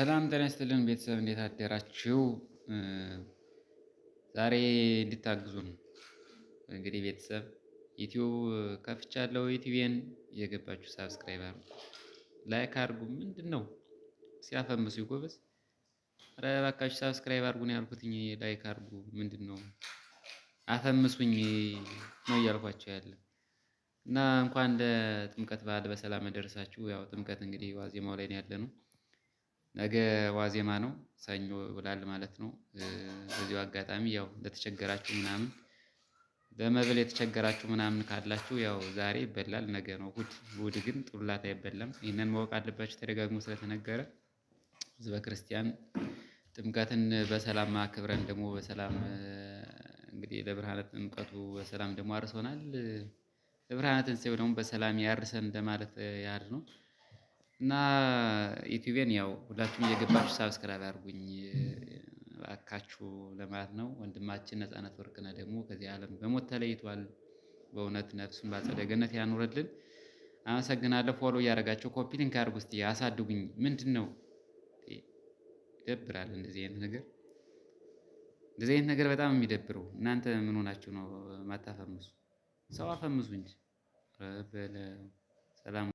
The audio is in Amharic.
ሰላም ጤና ይስጥልን ቤተሰብ እንዴት አደራችሁ? ዛሬ እንድታግዙ ነው። እንግዲህ ቤተሰብ ዩቲዩብ ከፍቻለሁ። ዩቲዩብን እየገባችሁ subscribe አድርጉ፣ like አድርጉ። ምንድን ነው ሲያፈምሱ ይጎበዝ። ኧረ እባካችሁ subscribe አድርጉ ነው ያልኩትኝ። Like አድርጉ። ምንድን ነው አፈምሱኝ ነው እያልኳቸው ያለ። እና እንኳን ለጥምቀት በዓል በሰላም አደረሳችሁ። ያው ጥምቀት እንግዲህ ዋዜማው ላይ ነው ያለ ነው። ነገ ዋዜማ ነው፣ ሰኞ ይውላል ማለት ነው። በዚሁ አጋጣሚ ያው ለተቸገራችሁ ምናምን በመብል የተቸገራችሁ ምናምን ካላችሁ ያው ዛሬ ይበላል፣ ነገ ነው እሑድ። እሑድ ግን ጡላት አይበላም። ይህንን ማወቅ አለባችሁ፣ ተደጋግሞ ስለተነገረ። ህዝበ ክርስቲያን ጥምቀትን በሰላም አክብረን ደግሞ በሰላም እንግዲህ ለብርሃነ ጥምቀቱ በሰላም ደግሞ አርሶናል። ለብርሃነ ትንሣኤው ደግሞ በሰላም ያርሰን እንደማለት ያህል ነው። እና ዩቲዩብን ያው ሁላችሁም እየገባችሁ subscribe አድርጉኝ እባካችሁ ለማለት ነው። ወንድማችን ነፃነት ወርቅነህ ደግሞ ከዚህ ዓለም በሞት ተለይቷል። በእውነት ነፍሱን በአጸደ ገነት ያኑርልን። አመሰግናለሁ። Follow እያደረጋችሁ copy link አድርጉ እስቲ አሳድጉኝ። ምንድን ነው ይደብራል። እንደዚህ አይነት ነገር እንደዚህ አይነት ነገር በጣም የሚደብረው። እናንተ ምን ሆናችሁ ነው ማታፈምሱ? ሰው አፈምሱ እንጂ። ሰላም።